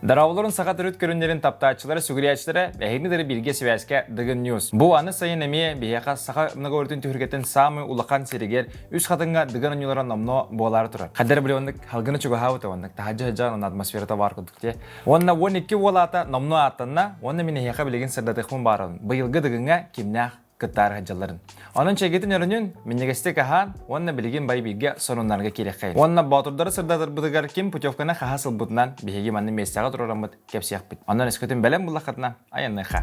Дорооболорун саха төрүт көрүннэрин таптааччылара, сүгүрүйээччилэрэ, эһигини дары бииргэ сибээскэ Дыгын News. Бу аны сайын эмиэ биһиэхэ саха многоворитын түһүлгэтин саамай улахан сиригэр Үс Хатыҥҥа Дыгын оонньуулара номнуо буолаары турар. Хайдары били оннук халгына чугаһаабыта оннук таһырдьа сылдьан онно атмосферата баар курдук дии. Уонна 12 уол аата номнуо ааттанна уонна мин эһиэхэ билигин сырдатыахпын баарабын. Быйылгы Дыгыҥҥа кимнээх кыттаары сылдьалларын. Онон чэйгитин өрүнүн, минньигэстик аһаан уонна билигин бай бииргэ сонуннарга киириэххэйин. Уонна боотурдары сырдатарбытыгар ким путевканы хаһа сылбытынан биһиги манна миэстэҕэ туруораммыт кэпсиэхпит. Онон өскөтүн бэлэм буллаххытына айанныахха.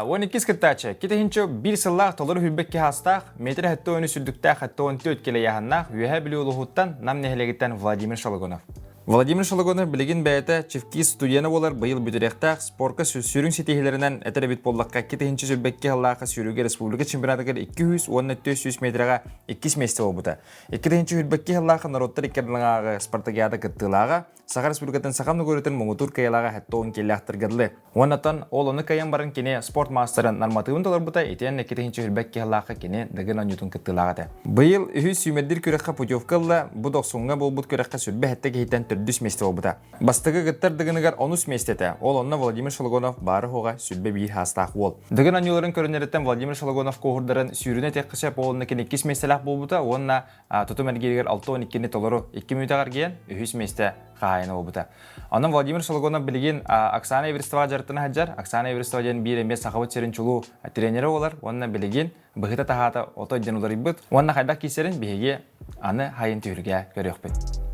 12 кыттааччы китиһинчэ биир сыллаах толору хүрбэкки хаастаах метр хэттэ ойну сүрдүктээх хэттэ он төрт килэйаһаннаах Үөһээ Бүлүү улууһуттан Нам нэһилиэгиттэн Владимир Шологонов. Владимир Шологонов билигин бэйэтэ Чевкис студена буолар быйыл бүтүрүөхтээх спорка сүрүн ситиһиилэринэн этэр эбит буоллахха 2022 сыллаахха сүүрүүгэ республика чемпионатыгар 200 уонна 400 метрэҕэ иккис миэстэ буолбута. 2022 сыллаахха норуоттар икки ардылааҕы спартакиада кыттыылааҕа Саха Республикатын Саха Нугурытын муҥутуур кыайалааҕа 70 киилээхтэргэ дылы. Уоннаттан ол ону кыайан баран кини спорт маастарын нормативын толорбута итиэннэ 2022 сыллаахха кини Дыгын оонньуутун кыттыылаах этэ. Быйыл үһүс сүүмэрдиир күрэххэ путевка ылла, бу дохсуҥҥа буолбут күрэххэ сүрбэ сэттэ киһиттэн төрдүс миэстэ буолбута. Бастакы кыттар Дыгыныгар онус миэстэ этэ, ол онно Владимир Шологонов баара-суоҕа сүрбэ биир хаастаах уол. Дыгын оонньууларын көрүнэриттэн Владимир Шологонов куоһурдарын сүүрүнэ этиэххэ сөп, ол онно кини иккис миэстэлээх буолбута уонна тутум эргииригэр 62-ни толору 2 мүнүүтэҕэ эргийэн үһүс миэстэ хаһаайына буолбута. Онон Владимир Шологонов билигин Оксана Эверстоваҕа дьарыктана сылдьар. Оксана Эверстова диэн биир эмиэ Сахабыт сирин чулуу тренерэ буолар уонна билигин быһыта-таһаата отой диэн уларыйбыт. Уонна хайдах киирсэрин биһиги аны хайын түһүлгэ көрүөхпүт.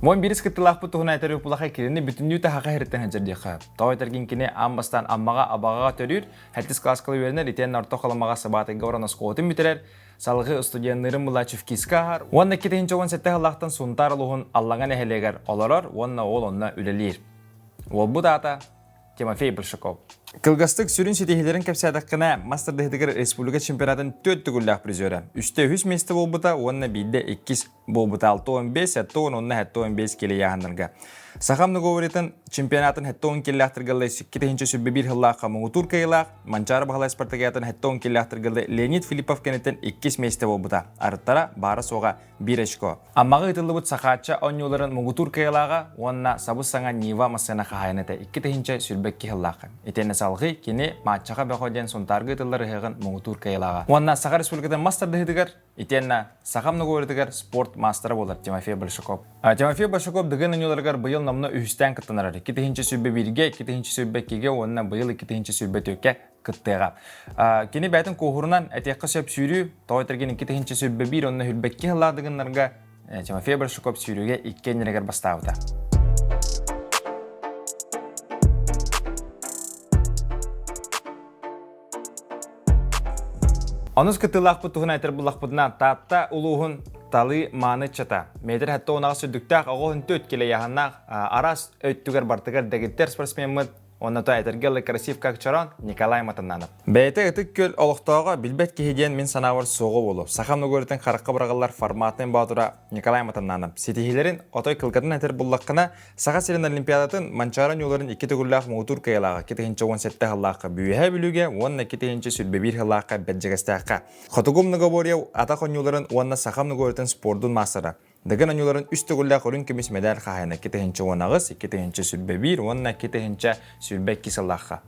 Мон бирис кыттылаахпыт туһунан этэр улахай кинини бүтүннүү таһаха иһириттэн сылдьар диэххэ. Тоҕо этэргин кини аан бастаан Аммаҕа Абаҕаҕа төрүүр, сэттис кылааска үөрэнэр, итиэннэ Орто Халымаҕа Сыбаатайга баран оскуолатын бүтэрэр, салгыы студенныырын Мылачевкиска аһар уонна 2017 сыллаахтан Сунтаар улууһун Аллаҥа нэһилиэгэр олорор уонна ол онно үлэлиир. Уолбут аата Тимофей Большаков. Кылгастык сүрүн ситиһиилэрин кэпсээтэххинэ, мас тардыһыытыгар республика чемпионатын түөрт төгүллээх призера. Үстэ үһүс миэстэ буолбута уонна биирдэ иккис буолбута 65, 70 уонна 75 килэ ыйааһыннарга. Саха многоворитын чемпионатын 70 киллээхтэргэ 2021 сыллаахха муҥутуур кыайыылаах Манчаары Баһылай спартакиатын 70 киллээхтэргэ Леонид Филиппов кэнниттэн иккис миэстэ буолбута. Арыттара баара-суоҕа биир очко. Аммаҕа ыытыллыбыт Сахаачча оонньууларын муҥутуур кыайыылааҕа уонна сабыс-саҥа Нива массыына хаһаайына этэ 2022 сыллаахха. Итиэннэ салҕыы кини Мааччаха бөҕө диэн Сунтаарга ыытыллар ыһыаҕын муҥутуур кыайыылааҕа. Уонна Саха Республикатын мас тардыһыытыгар итиэннэ Саха многоворитыгар спорт маастара буолар Тимофей Большаков. Тимофей Большаков Дыгын оонньууларыгар быйыл номнуо үһүстээн кыттанарар. 2021-гэ, 2022-гэ уонна быйыл 2024-кэ кыттыаҕа. Кини бэйэтин куоһурунан этиэххэ сөп сүүрүү, тоҕо этэргин 2021 уонна хүрбэкки сыллаах дыгыннарга Тимофей Большаков сүүрүүгэ икки эннэригэр бастаабыта. Онус кыттыылаахпыт туһунан этэр буллахпытына, Таатта улууһун Талыы мааны ыччата, метр хатта унаҕа сүрдүктээх оҕо төрт килэ яһаннаах араас өттүгэр бартыгар дэгиттэр спортсмеммыт Онно то этэргэ дылы красив как чорон Николай Матаннанов. Бэйэтэ Ытык Күөл олохтооҕо билбэт киһи диэн мин санаабар суоҕа буолуо. Саха многоритын харахха быраҕыллар форматын боотура Николай Матаннанов. Ситиһиилэрин отой кылгатын этэр буллаххына, Саха сирин Олимпиадатын Манчаары оонньууларын икки төгүллээх муҥутуур кыайыылааҕа 2017 сыллаахха Үөһээ Бүлүүгэ уонна 2021 сыллаахха Бэрдьигэстээххэ. Хотугу многоборье атах оонньууларын уонна саха многоритын спордун маастара Дыгын оонньууларын үс төгүллээх үрүҥ көмүс мэдэл хаһаайына 2018, 2021 уонна 2022 сыллаахха.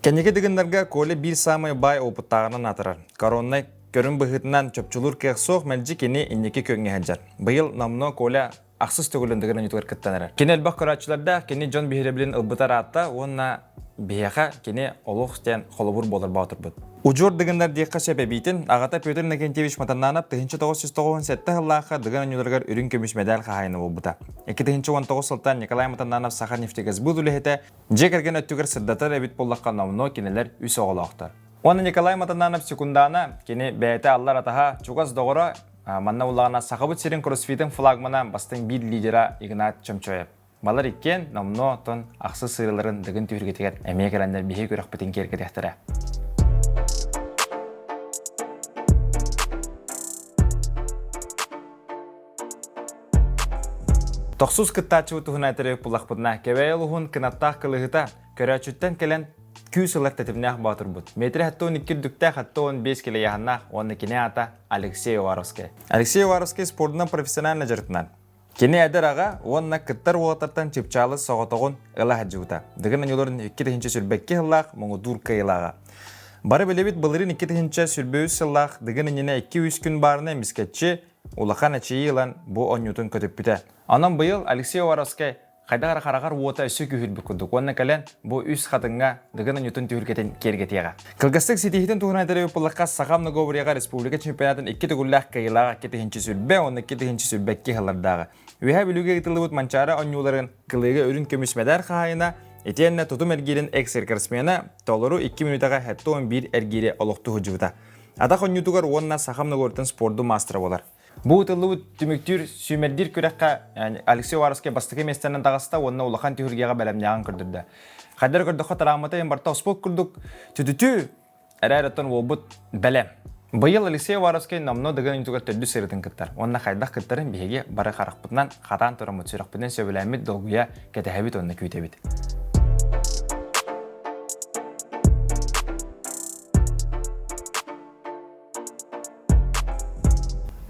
Кэнники дыгыннарга Коля биир саамай баай опыттааҕынан аатырар. Короннай көрүҥ быһыытынан чопчулуур кыах суох, мэлдьи кини инники күөҥҥэ сылдьар. Быйыл номнуо Коля ахсыс төгүлүн Дыгын оонньуутугар кыттан эрэр. Кини элбэх көрөөччүлэрдээх, кини дьон биһирэбилин ылбыта ыраатта уонна биһиэхэ кини олох диэн холобур буолар боотурбут. Удьуор Дыгыннар диэххэ сөп эбиитин, аҕата Петр Иннокентьевич Матаннанов 1997 сыллаахха Дыгын оонньууларыгар үрүҥ көмүс мэдээл хаһаайына буолбута. 2019 сылтан Николай Матаннанов Саха нефтегазбыт үлэһитэ, дьиэ кэргэн өттүгэр сырдатар эбит буоллахха номнуо кинилэр үс оҕолоохтор. Уонна Николай Матаннанов секундана, кини бэйэтэ аллар атаһа, чугас доҕоро, манна улаҕана Сахабыт сирин кроссфитын флагмана бастыҥ биир лидера Игнат Чомчоев. Балар иккиэн номнуо оттон ахсыс сырыыларын Дыгын түһүлгэтигэр эмиэ кэлэннэр биһиги күрэхпитин киэргэтиэхтэрэ. Тохсус кыттааччыбыт туһунан этэрэ буллахпытына, Кэбээйи улуһун кынаттаах кылыһыта көрөөччүттэн кэлэн күүс ылар тэтимнээх боотурбут. Метр 72 үрдүктээх 75 килэйаһаннаах уонна кини аата Алексей Уваровскай. Алексей Уваровскай спордунан профессионально дьарыктанар. Кини эдэр аҕа уонна кыттар уолаттартан чыпчаалы соҕотоҕун ыла сылдьыбыта. Дыгын оонньууларын 2022 сыллаах муҥутуур кыайыылааҕа. Бары билэбит былырыын 2023 сыллаах Дыгын иннинэ 2-3 күн баарына эмискэччи улахан эчэйии ылан бу оонньуутун көтүппүтэ. Онон быйыл Алексей Уваровскай хайдах эрэ хараҕар уота өссө күүһүрбүт курдук уонна кэлэн бу үс хатыҥҥа Дыгын оонньуутун түһүлгэтин киэргэтиэҕэ. Кылгастык ситиһиитин туһунан этэр буоллахха, Саха многоборьеҕа республика чемпионатын икки төгүллээх кыайыылаах 2020 уонна 2022 сыллардааҕы. Үөһээ Бүлүүгэ ыытыллыбыт Манчаары оонньууларын кылыыга үрүҥ көмүс мэдээр хаһаайына, итиэннэ тутум эргиирин экс-рекордсмена толору 2 мүнүүтэҕэ 71 эргиири олохтуу сылдьыбыта. Атах оонньуутугар уонна саха многоборьетын спордун маастара буолар. Бу ытыллыбыт түмүктүүр сүүмэрдиир күрэххэ Алексей Уваровскай бастакы миэстэнэн таҕыста уонна улахан түһүлгэҕэ бэлэмнээҕин көрдөрдө. Хайдары көрдөххө травмата иһин барта оспот курдук түтүтүү эрээр оттон уолбут бэлэм. Быйыл Алексей Уваровскай номнуо Дыгын оонньуутугар төрдүс сырыытын кыттар. Уонна хайдах кыттарын биһиги бары харахпытынан хатаан тураммыт, сүрэхпитинэн сөбүлээммит долгуйа кэтэһэбит уонна күүтэбит.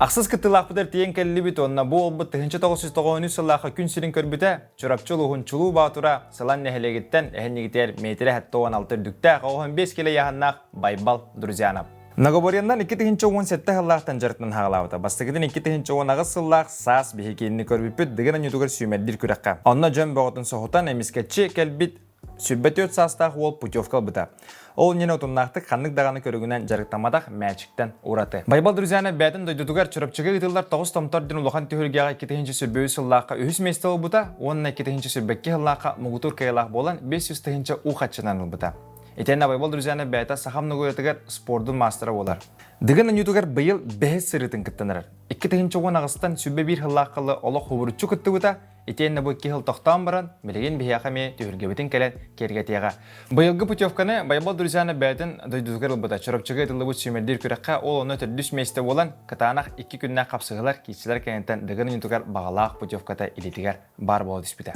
Ахсыс кыттыылаахпытыгар тиийэн кэллибит уонна бу уолбут 1993 сыллаахха күн сирин көрбүтэ Чурапчы улууһун Чулуу Баатура Сылан нэһилиэгиттэн эһэнньигитигэр миэтирэ 76 үрдүктээх 15 килэ ыйааһыннаах Байбал Друзьянов. Многоборьеннан 2017 сыллаахтан дьарыктанан хаалаабыта. Бастакытын 2018 сыллаах саас биһиги көрбүппүт Дыгын оонньуутугар сүүмэрдиир күрэххэ. Онно дьон бөҕөтүн соһутан эмискэччи кэлбит 24 саастаах уол путевка ылбыта. Ол иннинэ утумнаахтык ханнык даҕаны көрүҥүнэн дьарыктамматах мээчиктэн ураты. Байбал Друзьянов бэйэтин дойдутугар Чурапчыга ыытыллар Тоҕус томтор диэн улахан түһүлгэҕэ 2023 сыллаахха үһүс миэстэ ылбыта уонна 2022 сыллаахха муҥутуур кыайыылаах буолан 500 тыһыынча уу хаччынан ылбыта. Итиэннэ Байбал Друзьянов бэйэтэ саха многоуятыгар спордун маастара буолар. Дыгын оонньуутугар быйыл бэһис сырыытын кыттан эрэр. 2018-тан 21 сыллаахха олох хубуруччу кыттыбыта, Итиэннэ бу икки сыл тохтоон баран, билигин биһиэхэ эмиэ түһүлгэбитин кэлэн киэргэтиэҕэ. Быйылгы путевканы Байбал Друзьяна бэйэтин дойдутугар ылбыта. Чурапчыга ыытыллыбыт сүүмэрдиир күрэххэ ол онно төрдүс миэстэ буолан, кытаанах икки күннээх хапсыһыылар киирсилэр кэнниттэн Дыгын оонньуутугар баҕалаах путевката илиитигэр баар буола түспүтэ.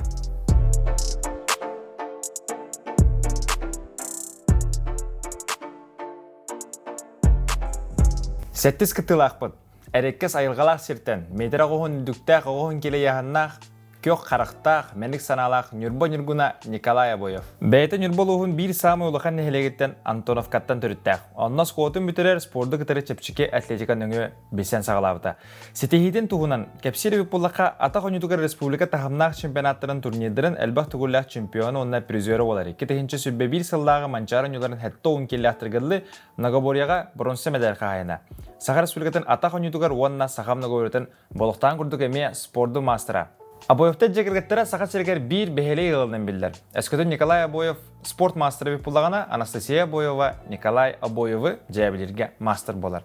Сэттис кыттыылаахпыт Эрэккэс айылҕалаах сиртэн метр оҕуһун үрдүктээх оҕуһун килэйаһыннаах, күөх харахтаах, мэник санаалаах Ньурба Ньургуна Николай Обоев. Бэйэтэ Ньурба улууһун биир саамай улахан нэһилиэгиттэн Антоновкаттан төрүттээх. Онно оскуолатын бүтэрэр спорду кытары чэпчэки атлетика нөҥүө билсэн саҕалаабыта. Ситиһиитин туһунан кэпсиир эбит буоллахха, атах оонньуутугар республика таһымнаах чемпионаттарын турнирдарын элбэх төгүллээх чемпиона уонна призера буолар. 2021 сыллааҕы Манчаары оонньууларын 70 киллээхтэргэ дылы Многоборьеҕа бронза медаль хаһаайына. Саха Республикатын атах оонньуутугар уонна саха многоборьетын болохтаан курдук эмиэ спорду маастара. Обоевтар дьиэ кэргэттэрэ Саха сиригэр биир бэһиэлэй ыалынан биллэр. Өскөтүн Николай Обоев спорт маастара эбит буоллаҕына, Анастасия Обоева Николай Обоевы дьээбилииргэ маастар буолар.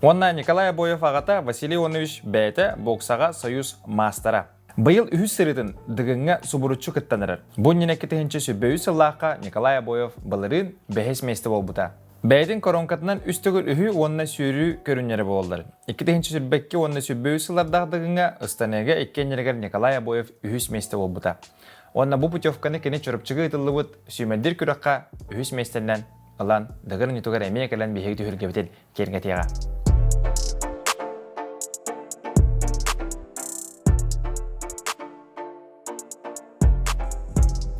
Уонна Николай Обоев аҕата Василий Иванович бэйэтэ боксаҕа союз маастара. Быйыл үһүс сырыытын Дыгыҥҥа субуруччу кыттан эрэр. Бу иннинэ 2023 сыллаахха Николай Обоев былырыын бэһис миэстэ буолбута. Бэйэтин коронкатынан үс төгүл үһү уонна сүүрүү көрүннэрэ буолаллар. 2022 уонна 23 сыллардаах Дыгыҥҥа ыстаныыга икки иннилэригэр Николай Обоев үһүс миэстэ буолбута. Уонна бу путевканы кини Чурапчыга ыытыллыбыт сүүмэрдиир күрэххэ үһүс миэстэнэн ылан Дыгын оонньуутугар эмиэ кэлэн биһиги түһүлгэбитин киэргэтиэҕэ.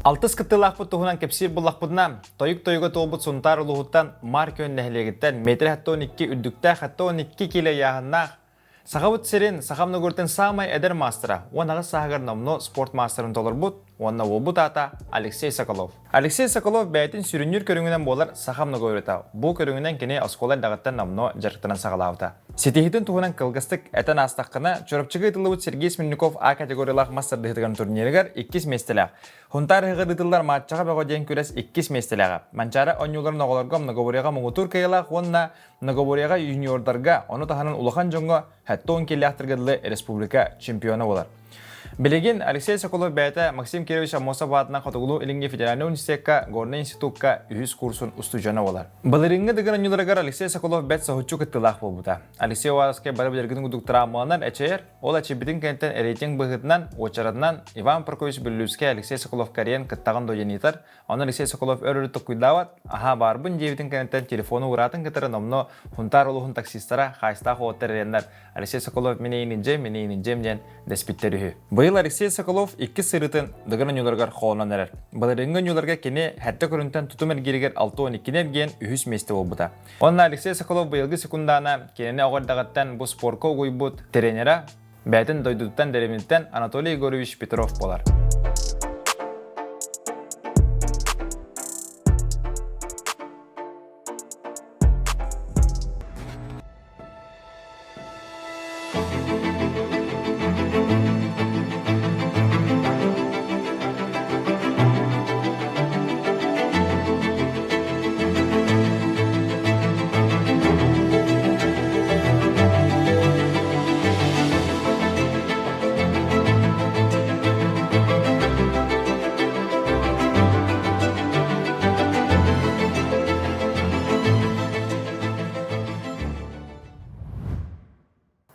Алтыс кыттыылаахпыт туһунан кэпсиир буллахпытына, тойук тойуга туолбут Сунтаар улууһуттан Маар Күөн нэһилиэгиттэн метр 72 үрдүктээх 72 киилэ ыйааһыннаах Сахабыт сирин, Сахам Нугуртын саамай эдэр маастара, 18 сааһыгар номнуо спорт маастарын толорбут уонна уолбут аата Алексей Соколов. Алексей Соколов бэйэтин сүрүннүүр көрүҥүнэн буолар Сахам Нугурта. Бу көрүҥүнэн кини оскуола эрдэҕиттэн номнуо дьарыктанан саҕалаабыта. Ситиһиитин туһунан кылгастык этэн аастаххына, Чурапчыга ыытыллыбыт Сергей Смирников А категориялаах мас тардыһыытыгар турнирыгар иккис миэстэлээх. Хунтаар ыһыҕар ыытыллар матчаҕа бөҕө диэн күрэс иккис миэстэлээҕэ. Манчаары оонньууларын оҕолорго многоборьеҕа муҥутуур кыайыылаах уонна Многоборьеҕа юниордарга, ону таһынан улахан дьоҥҥо 70 киилээхтэргэ дылы республика чемпиона буолар. Билигин Алексей Соколов бэйэтэ Максим Кирович Аммосов аатынан Хотугулуу-Илиҥҥи федеральнай университекка Горнай институкка үһүс курсун устудьуона буолар. Былырыыҥҥы Дыгын оонньууларыгар Алексей Соколов бэрт соһуччу кыттыылаах буолбута. Алексей Уваровскай бары билэргитин курдук травмаланар эчэйэр, ол эчэйбитин кэнниттэн рейтинг быһыытынан, уочаратынан Иван Прокопьевич Бүллүүскэй Алексей Соколов карьерын кыттаҕын дуо диэн ыйытар. Ону Алексей Соколов өр-өр толкуйдаабат, аһаа баарбын диэбитин кэнниттэн телефону ураатын кытары номнуо Хунтаар улууһун таксистара, хаайыстаах уолаттар эрэннэр Алексей Соколов мин эйининдьэм, мин эйининдьэм диэн дэспиттэр үһү. Быйыл Алексей Соколов иккис сырыытын Дыгын оонньууларыгар холонон эрэр. Былырыыҥҥы оонньууларга кини сэттэ көрүнтэн тутум эргииригэр 62-ни эргийэн үһүс миэстэ буолбута. Уонна Алексей Соколов быйылгы секундаана кинини оҕо эрдэҕиттэн бу спорка угуйбут тренера бэйэтин дойдутуттан дэриэбинэттэн Анатолий Егорович Петров буолар.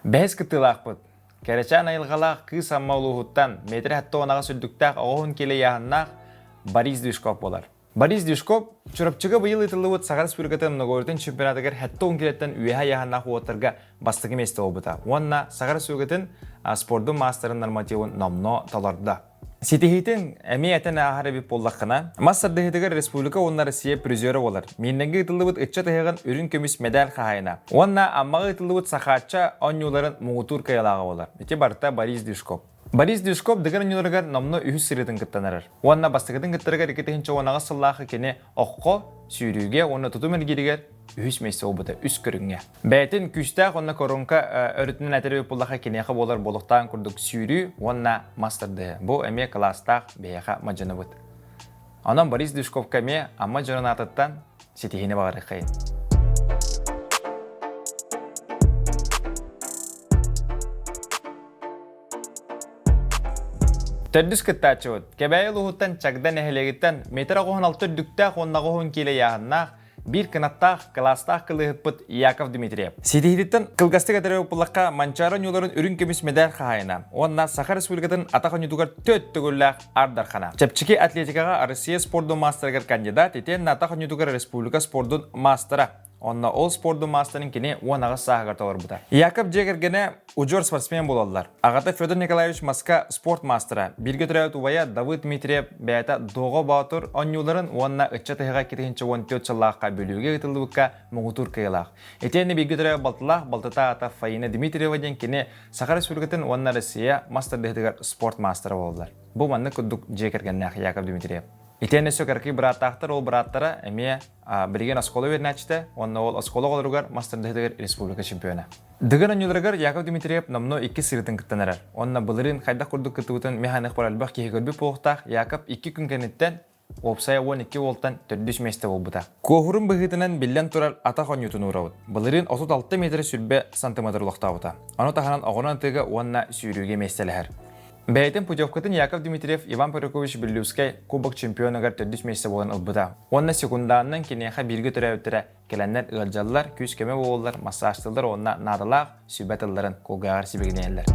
Бэһис кыттыылаахпыт. Кэрэчээн айылҕалаах Кыыс Амма улууһуттан метр 78 үрдүктээх оҕоһун киэлэ ыйааһыннаах Борис Движков буолар. Борис Движков Чурапчыга быйыл ыытыллыбыт Саха Республикатын многоуровень чемпионатыгар 70 килэттэн үөһэ ыйааһыннаах уолаттарга бастакы миэстэ буолбута уонна Саха Республикатын спордун маастарын нормативын номнуо толордо. Ситиһиитин эмиэ этэн ааһар эбит буоллаххына, мас тардыһыытыгар республика уонна Россия призера буолар. Миирнэйгэ ыытыллыбыт ыччат ыһыаҕын үрүҥ көмүс медаль хаһаайына. Уонна Аммаҕа ыытыллыбыт Сахаачча оонньууларын муҥутуур кыайалааҕа буолар. Ити барыта Борис Движков. Борис Движков Дыгын оонньууларыгар номнуо үһүс сырыытын кыттан эрэр. Уонна бастакытын кыттарыгар 2018 сыллаахы кини оххо, сүүрүүгэ уонна тутум эргииригэр үһүс миэстэ буолбута үс көрүҥҥэ. Бэйэтин күүстээх уонна коронка өрүтүнэн этэр буоллаха киниэхэ буолар буолуохтаан курдук сүүрүү уонна мас тардыһыы. Бу эмиэ кылаастаах биһиэхэ мадьыныбыт. Онон Борис Дюшковка эмиэ Амма дьонун аатыттан ситиһиини баҕарыаххайын. Төрдүс кыттааччыбыт Кэбээйи улууһуттан Чагда нэһилиэгиттэн метр 96 үрдүктээх уонна 90 киилэ ыйааһыннаах биир кынаттаах, кылаастаах кылыыһыппыт Яков Дмитриев. Ситиһиититтэн кылгастык этэрэ буллахха Манчаары оонньууларын үрүҥ көмүс медаль хаһаайына уонна Саха Республикатын атах оонньуутугар төрт төгүллээх ардархана. Чэпчэки атлетикаҕа Россия спордун маастарыгар кандидат итиэннэ атах оонньуутугар республика спордун маастара. Онно ол спордун маастарын кини 18 сааһыгар толорбута. Яков дьиэ кэргэнэ удьуор спортсмен буолаллар. Аҕата Федор Николаевич маска спорт маастара, бииргэ төрөөбүт убайа Давыд Дмитриев бэйэтэ Доҕо Боотур оонньууларын уонна ыччат ыһыаҕа 2014 сыллаахха Бүлүүгэ ыытыллыбыкка муҥутуур кыайыылаах. Итиэннэ бииргэ төрөөбүт балтылаах балтыта аата Фаина Дмитриева диэн кини Саха Республикатын уонна Россия мас тардыһыытыгар спорт маастара буолаллар. Бу маннык курдук дьиэ кэргэннээх Яков Дмитриев. Итиэннэ өссө кыракый бырааттаахтар, ол бырааттара эмиэ билигин оскуола үөрэнээччитэ уонна ол оскуола оҕолоругар мас тардыһыытыгар республика чемпиона. Дыгын оонньууларыгар Яков Дмитриев номнуо иккис сырыытын кыттан эрэр. Уонна былырыын хайдах курдук кыттыбытын механик бар элбэх киһи көрбүт буолуохтаах Яков икки күн кэнниттэн уопсайа 12 уолтан төрдүс миэстэ буолбута. Куоһурун быһыытынан биллэн турар атах оонньуутун уурабыт. Былырыын 36 метр сүрбэ сантиметр олохтообута. Ону таһынан оҕонон ытыыга уонна сүүрүүгэ миэстэлэһэр. Бэйэтин путевкатын Яков Дмитриев Иван Паракович Беллюскай Кубок чемпионугар төрдүс миэстэ буолан ылбыта. Уонна секундаанынан киниэхэ бииргэ төрөөбүттэрэ кэлэннэр ыалдьаллар, күүс-көмө буолаллар, массажтыыллар уонна наадалаах сүбэ тылларын кулгааҕар сибигинэйэллэр.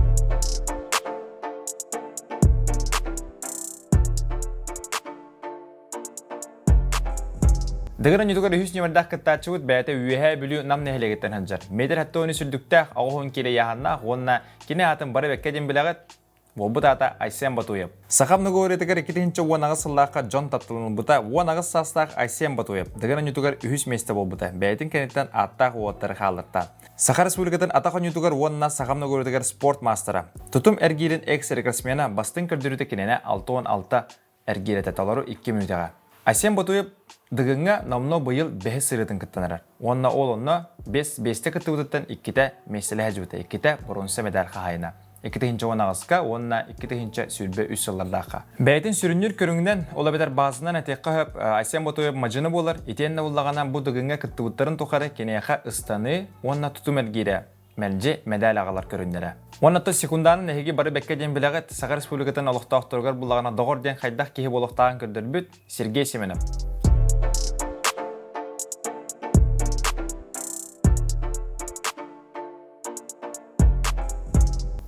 Дыгын оонньуутугар үһүс нүөмэрдээх кыттааччыбыт бэйэтэ Үөһээ Бүлүү Нам нэһилиэгиттэн сылдьар. Метр 70 үрдүктээх, 90 киилэ ыйааһыннаах уонна кини аатын бары бэккэ диэн билэҕит, Буолбут аата Айсен Батуев. Саха многоуретыгар 2018 сыллаахха дьон тапталын ылбыта 18 саастаах Айсен Батуев Дыгын оонньуутугар үһүс миэстэ буолбута. Бэйэтин кэнниттэн ааттаах уолаттары хаалларта. Саха Республикатын атах оонньуутугар уонна Саха многоуретыгар спорт маастара. Тутум эргиирин экс-рекордсмена бастыҥ көрдөрүүтэ кинини 66 эргиирэтэ толору 2 мүнүүтэҕэ. Айсен Ботуев Дыгыҥҥа номнуо быйыл бэһис сырыытын кыттан эрэр. Уонна ол онно бэс биэстэ кыттыбытыттан иккитэ миэстэлэһэ сылдьыбыта, иккитэ боруонса медаль хаһаайына. 2018-ка уонна 2023 сыллардаахха. Бэйэтин сүрүннүүр көрүҥүнэн, ол эбэтэр баазанан этиэххэ сөп, Айсен Ботуев мадьыны буолар, итиэннэ буллаҕына бу Дыгыҥҥа кыттыбыттарын тухары киниэхэ ыстаныы уонна тутум эргиирэ. мэлдьи мэдээл аҕалар көрүннэрэ. Уонна то секундаанын эһиги бары бэккэ диэн билэҕит, Саха Республикатын олохтоохторугар буллаҕына доҕор диэн хайдах киһи буолуохтааҕын көрдөрбүт Сергей Семенов.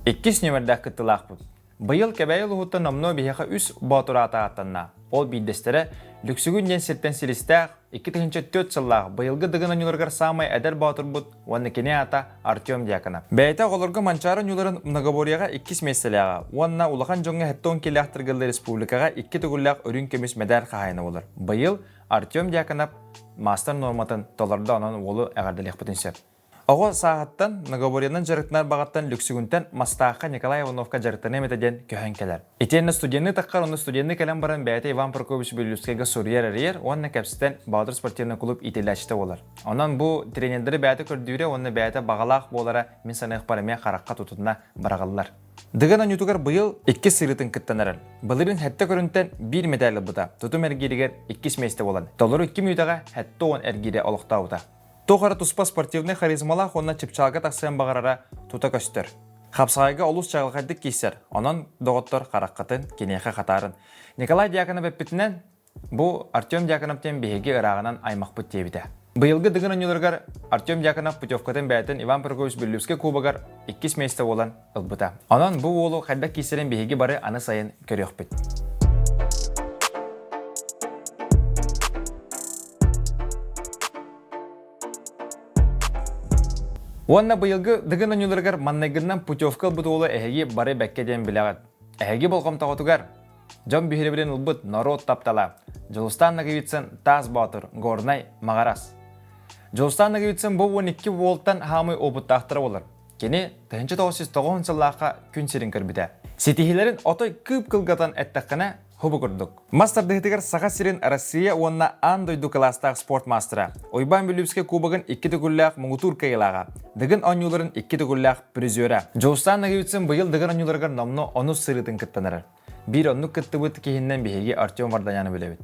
Иккис нүөмэрдээх кыттыылаахпыт. Быйыл Кэбээйи улууһуттан номнуо биһиэхэ үс боотур аата ааттанна. Ол биирдэстэрэ Лүксүгүн диэн сиртэн силистээх, 2004 сыллаах быйылгы Дыгын оонньууларыгар саамай эдэр боотурбут уонна кини аата Артем Дьяконов. Бэйэтэ оҕолорго Манчаары оонньууларын многоборьеҕа иккис миэстэлээҕэ уонна улахан дьоҥҥо 70 киилээх тыргыллы республикаҕа икки төгүллээх үрүҥ көмүс мэдээр хаһаайына буолар. Быйыл Артем Дьяконов маастар нуорматын толордо, онон уолу эҕэрдэлиэхпитин сөп. Оҕо сааһыттан многоборьенан дьарыктанар баҕаттан Лүксүгүнтэн Мастаахха Николай Ивановка дьарыктаныам этэ диэн көһөн кэлэр. Итиэннэ студенныы таххар онно студенныы кэлэн баран бэйэтэ Иван Прокопьевич Бүллүскэйгэ суруйар эрийэр уонна кэпсэтэн Баатыр спортивнай клуб иитиллээччитэ буолар. Онон бу тренердэри бэйэтэ көрдүүрэ уонна бэйэтэ баҕалаах буолара мин саныахпар эмиэ харахха тутунна быраҕыллар. Дыгын оонньуутугар быйыл иккис сырыытын кыттан эрэр. Былырыын сэттэ көрүнтэн биир мэтээл ылбыта. Тутум эргииригэр иккис миэстэ буолан, толору икки мүнүүтэҕэ 70 эргиирэ олохтообута. Туох эрэ туспа спортивнай харизмалаах уонна чыпчаалга тахсыан баҕарара тута көстөр. Хапсаҕайга олус чаҕылхайдык киирсэр, онон доҕоттор хараххытын киниэхэ хатаарын. Николай Дьяконов эппитинэн, бу Артем Дьяконов диэн биһиги ырааҕынан аймахпыт диэбитэ. Быйылгы Дыгын оонньууларыгар Артем Дьяконов путевкатын бэйэтин Иван Прокопьевич Бүллүскэй кубогар иккис миэстэ буолан ылбыта. Онон бу уолу хайдах киирсэрин биһиги бары аны сайын көрүөхпүт. Уонна быйылгы Дыгын оонньууларыгар маннайгыннан путевка ылбыт уолу эһиги бары бэккэ диэн билэҕит. Эһиги болҕомтоҕутугар дьон биһирэбилин ылбыт норуот таптала Дьулустаан Ноговицын Таас Боотур, Горнай, Маҕарас. Дьулустаан Ноговицын бу 12 уолтан хаамый опыттаахтара буолар. Кини 1990 сыллаахха күн сирин көрбүтэ. Ситиһиилэрин отой кыып-кылгатан эттэххинэ, хубу курдук. Мас тардыһыытыгар Саха сирин Россия уонна аан дойду кылаастаах спорт маастара, Уйбаан Бүлүүбүскэй кубогын икки төгүллээх муҥутуур кыайыылааҕа, Дыгын оонньууларын икки төгүллээх призера. Дьулустаан Ноговицын быйыл Дыгын оонньууларыгар номнуо онус сырыытын кыттан эрэр. Биир оннук кыттыбыт киһиннэн биһиги Артем Варданяны билэбит.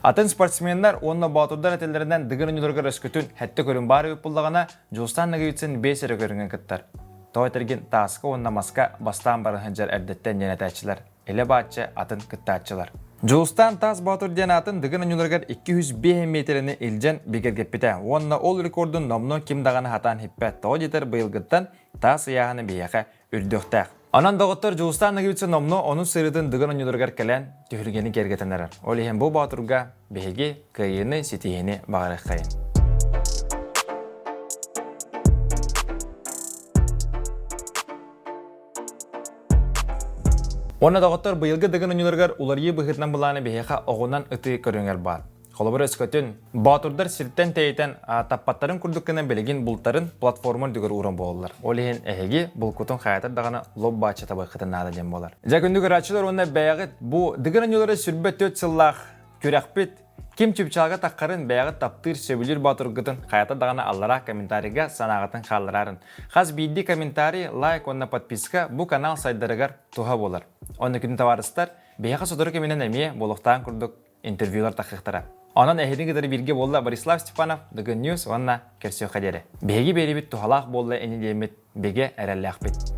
Атын спортсменнар уонна боотурдар этэллэринэн Дыгын оонньууларыгар өскөтүн сэттэ көрүҥ баар эбит буоллаҕына, Дьулустаан Ноговицын биэс эрэ көрүҥҥэ кыттар. Тоҕо этэргин тааска уонна маска бастаан баран сылдьар эрдэттэн диэн этээччилэр. Илэ-бааччы атын кыттааччылар. Дьулустаан Таас Боотур диэн аатын Дыгын оонньууларыгар 205 миэтэрэни илдьэн бигэргэппитэ уонна ол рекордун номнуо ким даҕаны хатаан иһиппэт. Тоҕо диэтэр быйылгыттан таас ыйааһына биһиэхэ үрдүөхтээх. Онон доҕоттор Дьулустаан Ноговицын номнуо онус сырыытын Дыгын оонньууларыгар кэлэн түһүлгэни киэргэтэн эрэр. Ол иһин бу боотурга биһиги кыайыыны, ситиһиини баҕарыаххайын. Уонна доҕоттор быйылгы Дыгын оонньууларыгар уларыйыы быһыытынан былааны биһиэхэ оҕунан ытыы көрүҥэр баар. Холобур өскөтүн, боотурдар сиртэн тэйитэн таппаттарын курдук гына билигин бултарын платформа үрдүгэр ууран буолаллар. Ол иһин эһиги булкутун хайатар даҕаны лоп-бааччы табыаххытын наада диэн буолар. Дьэ күндү көрөөччүлэр уонна бэйэҕит бу Дыгын оонньуулары сүрбэ түөрт сыллаах күрэхпит ким чыпчаалга таххарын бэйэҕит таптыыр, сөбүлүүр боотургутун хайата даҕаны аллараа комментарийга санааҕытын хаалларарын. Хас биирдии комментарий, лайк уонна подписка бу канал сайдарыгар туһа буолар. Онно күндү табаарыстар, биһиэхэ сотору кэминэн эмиэ буолуохтаах курдук интервьюлар тахыахтара. Онон эһиги кытары бииргэ буолла Борислав Степанов, The Good News уонна көрсүөххэ диэри. Биһиги биэрибит туһалаах буолла ини диэммит бигэ эрэллээхпит.